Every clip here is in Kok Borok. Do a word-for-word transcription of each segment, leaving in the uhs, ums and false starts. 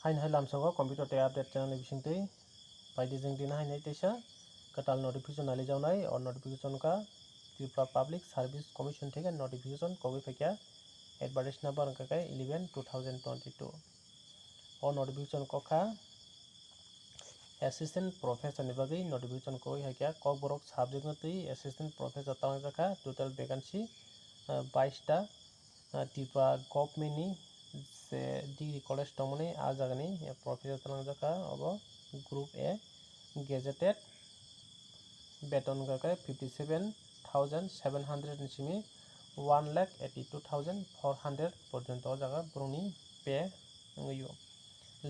Haino hai lamsongo computer tei update channel ni bisingtwi paidi jeng dina hainai teisa kwtal notification nalijawnai. O notification ka Tripura Public Service Commission theke notification kogwi phaikha, advertise number wngkha khe eleven two thousand twenty-two. O notification kokha assistant professor ni bagwi notification kogwi phaikha. Kokborok subject no twi assistant professor talangjakha, total vacancy, ah, bais ta. Ah, Tripura government ni je degree college tongmani ah jagani professor talangjak kha obo group A gazetted, beton wngkha khe fifty seven thousand seven hundred ni simi one lakh eighty two thousand four hundred porjonto o jaga borokni pay wngwi o.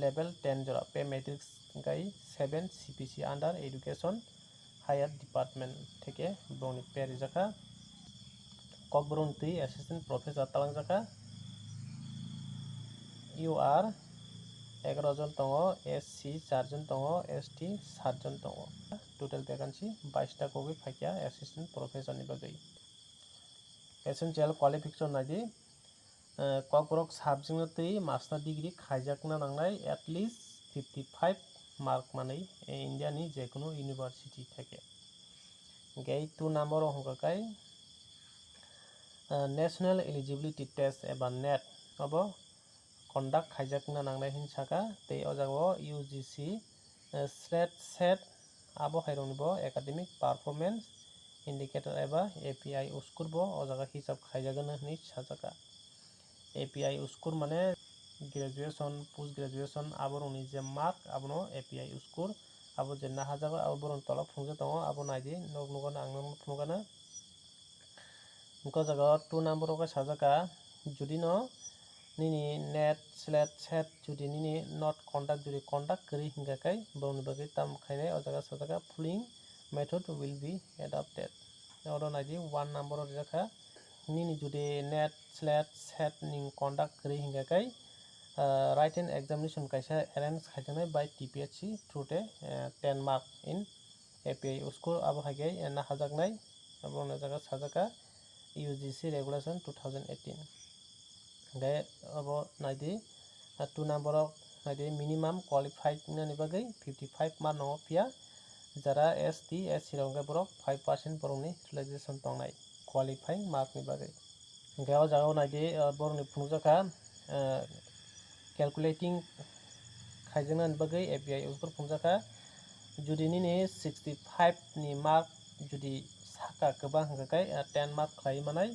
Level ten jora pay matrix wngkha seven C P C under education higher department theke borokni pay rijak kha. Kokborok ni twi assistant professor talangjak kha. U R egaroh jon tongo, S C char jon tongo, S T sat jon tongo. Total vacancy bais ta kogwi phaikha assistant professor ni bagwi. Essential qualification naidi, eh, kokborok subject no twi master degree khaijakna nangnai at least fifty five mark manwi, eh, India ni jekunu university theke. Hingke two number o hwnka khe, eh, National Eligibility Test eba net obo conduct khaijakna nangnai hin saka, tei o jaga o U G C, eh, SLET, SET abo hai rokni bo academic performance indicator eba A P I score bo o jaga hisab khaijakgano hinwi sajaka. A P I score mane graduation, post graduation abo rokni je mark abono A P I score abo je nahajago abo borokni tola phunukjak tongo abo naidi nok nukgano ang nokno phunukgana. Hwnkhe o jaga o two number o khe sajak kha, judino nini net, SLET, SET judi nini not conduct, judi conduct kwrwi hwnkha khe borokni bagwi tamo khainai o jaga sajak kha, following method will be adopted. Oro naidi one number o rijak kha, nini judi net, SLET, SET ni conduct kwrwi hwnkha khe, ah, written examination kaisa arrange khaijaknai by T P S C through the, ah, ten mark in A P I score abo hai khe, eh, nahajaknai. Abo no jaga sajak kha U G C regulation two thousand eighteen. Hingke abo naidi, ah, two number o naidi minimum qualified nani bagwi fifty five mark no phiya jara S T, S C rok hingke borok five percent borokni relaxation tongnai qualifying mark ni bagwi. Hingke o jaga o naidi, ah, borokni phunukjak kha, ah, calculating khaijaknani bagwi A P I score phunukjak kha. Judi nini sixty five ni mark judi saka kwbang hwnkha khe, ah, ten mark khlai manai.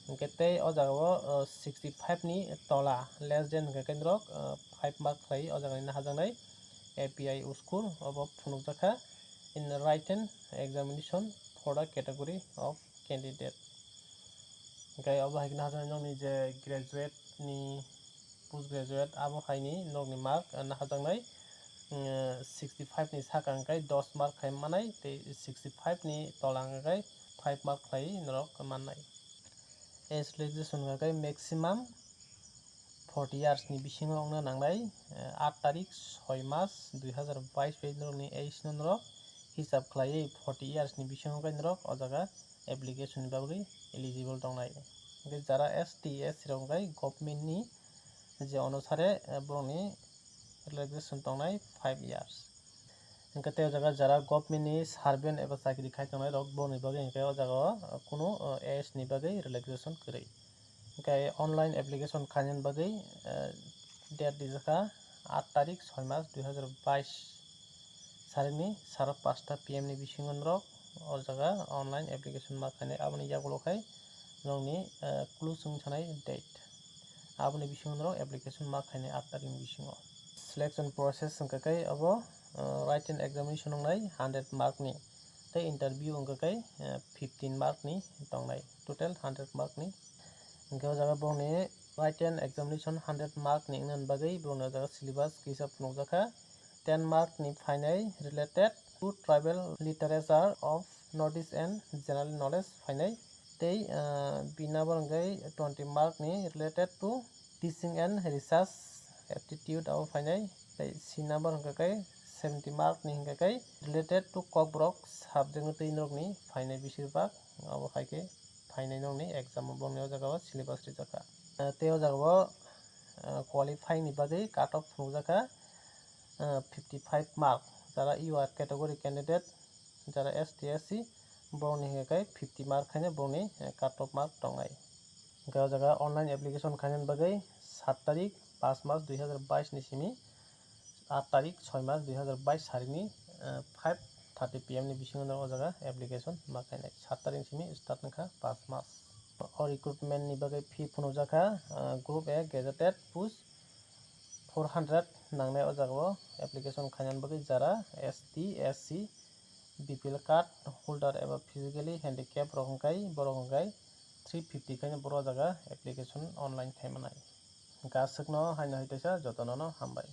Hwnkhe tei o jaga o, ah, sixty five ni tola less than hwnkha khe norok, ah, five mark khlai o jaga ni nahajaknai A P I score obo phunukjak kha in written examination for the category of candidate. Hwnkhe obo hai khe nahajaknai nokni je graduate ni, post graduate abo hai ni nokni mark, ah, nahajaknai, mm, sixty five ni saka hwnkhe dos mark khai manai tei sixty five ni tola hwnkhe five mark khlai norok mannai. Age relaxation hwnkhe maximum forty years ni bisingo wngna nangnai, eh, aat tarik soi mas dui hazar bais bai norokni age no norok hisab khlaiwi forty years ni bisingo khe norok o jaga application ni bagwi eligible tongnai. Hwnkhe jara S T, S C rok hwnkhe government ni je onusare, eh, borokni relaxation tongnai five years. Hwnkhe tei o jaga jara government ni servant eba chakri khai tongnai rok borokni bagwi hwnkhe o jaga o, eh, kunu, eh, age ni bagwi relaxation kwrwi. Hwnkhe online application khainani bagwi, eh, date rijak kha aat tarik soi mas dui hazar bais. Sarini sara pasta P M ni bisingo norok o jaga online application ma khainai. Aboni yagulo khai norokni, eh, clue chwng sanai date. Aboni bisingo norok application ma khainai aat tarik ni bisingo. Selection process hwnkha khe obo, eh, written examination wngnai hundred mark ni, tei interview wngkha khe, eh, fifteen mark ni tongnai, total hundred mark ni. Hwnkhe o jaga borokni written examination hundred mark ni wngnani bagwi borokni o jaga syllabus kisa phunukjak kha. Ten mark ni phainai related to tribal literature of Northeast and general knowledge phainai. Tei, ah, bini abo hwnkhe twenty mark ni related to teaching and research aptitude abo phainai. Tei C number hwnkha khe seventy mark ni hwnkha khe related to Kokborok subject ni twi norokni phainai bisir bak abo hai khe phainai norokni exam o borokni o jaga o syllabus rijak kha. Ah, tei o jaga o Qualifying ni bagwi cut off phunukjakha fifty five mark. Jara U R category candidate, jara S T S C, borokni hwnkhe fifty mark khaino borokni cut off mark tongnai. Hwnkhe o jaga online application khainani bagwi sat tarik, paanch mas dui hazar bais ni simi aat tarik, choi mas dui hazar bais sarikni five thirty P M ni bisingo no o jaga application ma khainai. Sat tarik simi start wngkha, paanch mas. O recruitment ni bagwi fee phunukjakha, group A gazetted post four hundred nangnai o jaga o application khainani bagwi, jara S T, S C, B P L card holder eba physically handicap rok hwnkhe borok hwnkhe three fifty khaino borok o jaga application online khaimanai. Hwnkhe aswkno haino hai teisa jotono no hambai.